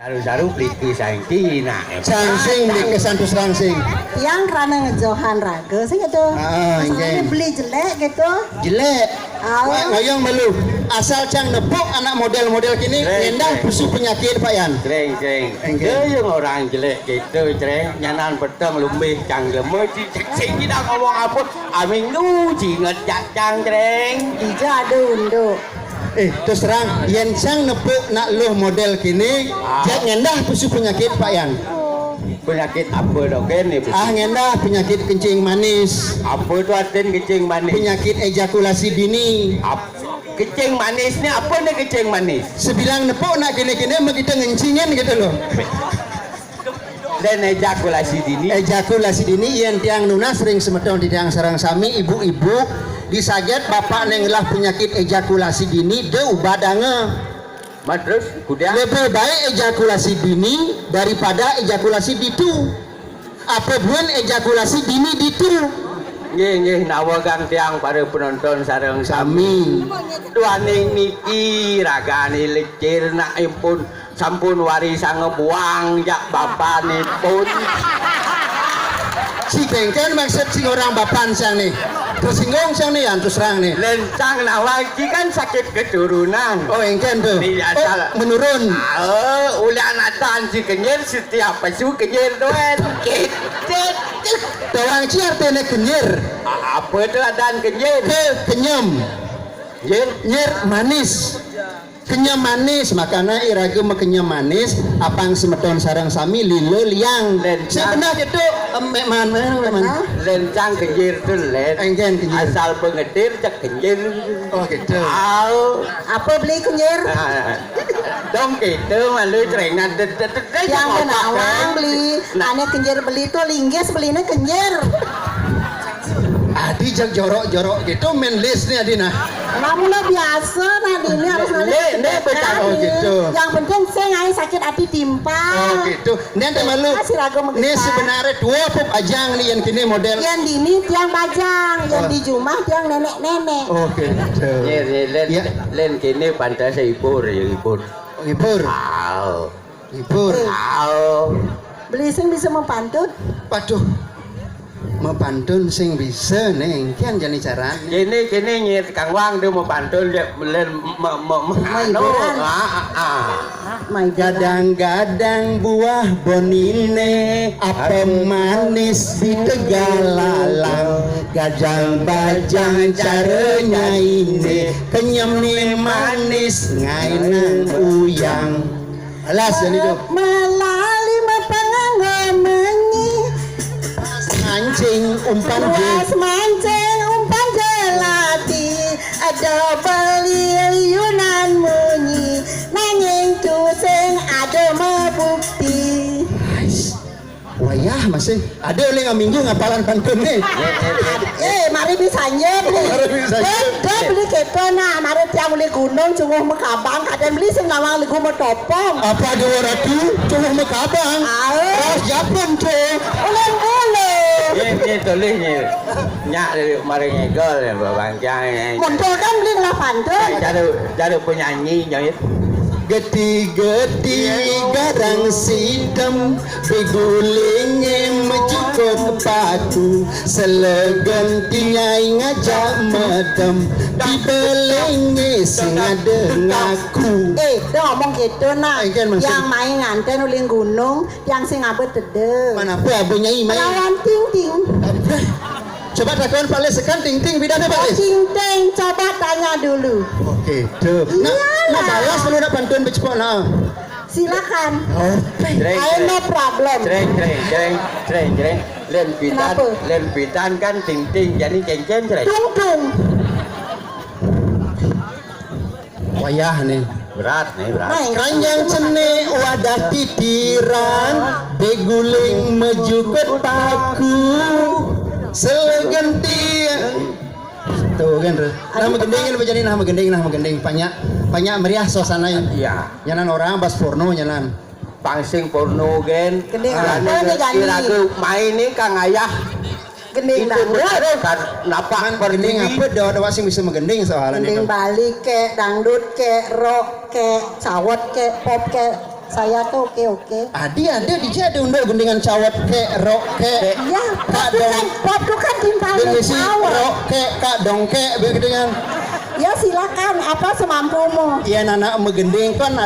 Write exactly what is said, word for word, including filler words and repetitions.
Saru-saru beli ke sangki nak. Sing, sing, beli ke santus rangsing. Tiang karena ngejohan raga sih gitu. Ah, masalahnya inggih. Beli jelek gitu. Jelek. Ah. Pak, ngoyong malu. Asal cang nepuk anak model-model kini, ngendah pusu penyakit, Pak Yan. Ceng, ceng. Inggih. Dia yang orang jelek gitu, ceng. Nyanan peteng lumbih cang lema, cing, cing, cing, kita ngomong apa? Aming nu, cinget jak cang, ceng. Ija ada unduk. Eh, terus terang, yen cang nepuk nak luh model kini, ah, jak ngendah pusu penyakit, Pak Yan. Penyakit apa dok ini? Ah, ngendah penyakit kencing manis. Apa tu artin kencing manis? Penyakit ejakulasi dini. Ap-, kencing manis ni apa ni kencing manis? Sebilang nepuk nak kini-kini, mau kita ngencingin gitu loh. Dan ejakulasi dini. Ejakulasi dini, yen tiang nunas ring semeton tiang sareng sami, ibu-ibu, disaget bapak neng ngelah penyakit ejakulasi dini, de ubadanga. Mat terus, kudiang. Lebih baik ejakulasi dini daripada ejakulasi ditu. Apa buin ejakulasi dini ditu? Nggih, nggih, nawegang tiang para penonton sareng sami. Sami. Duaning niki ragane lecir nak impun. Sampun warisang ngebuang jak bapanipun. Si kengken maksud sing orang bapan sang nih. Tersinggung sang nih, antus rang nih. Lencang nawang ki kan sakit keturunan. Oh, engken tuh. Iya, oh, salah. Menurun. Ah, ulian atan si kenyir, setiap pesu kenyir tuan. Gitu. Tawang ci artinya kenyir. A-, apa itu adan kenyir? Ke kenyem. Nyir? Nyir manis. Kenyem manis, makana iraga makenyem manis, apang semeton sareng sami lila liang. Lencang. Sing bener gitu, em, mek man, mek man. Lencang kenyir tu, Len. Engken kenyir. Asal pengetir cek kenyir. Oh, gitu. Au. Apa beli kenyir? Ah. Dong gitu, malu cerengan. Yang menawang beli, nah. Ane kenyir beli tu linggis, belinya kenyir. Adi jak jorok-jorok gitu main list nih, Adi, nah. Kamu lah biasa, nah, ini harus nanya. Nih, nih, betul. Oh, gitu. Yang penting saya ngai sakit hati timpal. Oh, gitu. Nih, ente malu. Masih ragu. Nih, sebenarnya dua pop aja nih yang kini model. Yang dini tiang bajang, yang di jumah tiang nenek-nenek. Oh, gitu. Nih, nih, Len, ya. Len kini pantas hibur, ya, hibur. Hibur. Wow. Libur. Eh. Au. Beli sing bisa mempantun? Waduh. Mempantun sing bisa, Neng. Kian jani carane. Kene, kene, Nyir Kang Wang, dia mempantun, dia melen, me, me, me, anu. Hiburan. Ah, ah, ah. Main hiburan. Gadang-gadang buah bonine, apa manis di Tegalalang. Gajang bajang caranya ini, kenyem ni manis, ngainang uyang. Alas, jani tu. Melali mapanganggo menyi. Mancing umpan je. Luas mancing umpan jelati. Ada beli liunan munyi. Nanging tusing ada mabukti. Ais. Wayah masih. Ada oleh ngaminggu ngapalan pantun nih. Eh, mari bisa nyet nih. Mari bisa nyet. Beda beli keto nah, mari tiang beli gunung, cunguh mekabang, kadang beli sing nawang legu metopong. Apa ada orang tu, cunguh mekabang? Au. Ras Japun tu. Ulun bulu. Ye, ye, tulis ni. Nyak dari mari ngegol ya, babangkiang ya. Muncul kan beli ngelah pantun. Cara, cara penyanyi, jahit. Geti-geti garang sidem, bigulinge mejukut paku, selegen tinyai ngajak medem, dibelenge sing ada ngaku. Eh, dia ngomong gitu nah. Engken maksud. Yang main nganten uling gunung, yang sing abet tede. Mana apa abenya main? Lawan ting ting. Apa? Coba takon Pak Lis, kan ting ting bidane Pak Lis? Ting ting, coba tanya dulu. Oke, tuh. Nah, iyalah. Nah, balas dulu nak pantun becepok nah. Silakan. Oh, Jreng, ayo, jreng. No problem. Jreng, jreng, jreng, jreng, jreng. Len pitan, kenapa? Len pitan kan ting ting, jadi cengcen, jreng. Tung tung. Wayah nih. Berat nih, berat. Main. Keranjang cenik wadah titiran, beguling mejukut paku, selegenti. Tuh kan, tuh. Nah, megending kan bejani, nah, megending, nah, megending. Banyak, banyak meriah suasana ini. Iya. Nyanan orang bas porno, nyanan. Pangsing porno gen. Gending apa nih, Gani? Iraga main nih, Kang Ayah. Gending dangdut. Kan napak gending apa, doa-doa sing bisa megending soalnya. Gending Bali kek, dangdut kek, rock kek, cawet kek, pop kek. Saya tuh oke-oke. Adi ada di sini ada unduk gendingan cawat ke, rok ke. Ya, Kak pop tuh dong. Kan, pop tuh kan timpalé Bengisi cawat. Rok ke, kak dong ke, begitu kan. Ya silakan, apa semampumu. Iya, nana megending kan.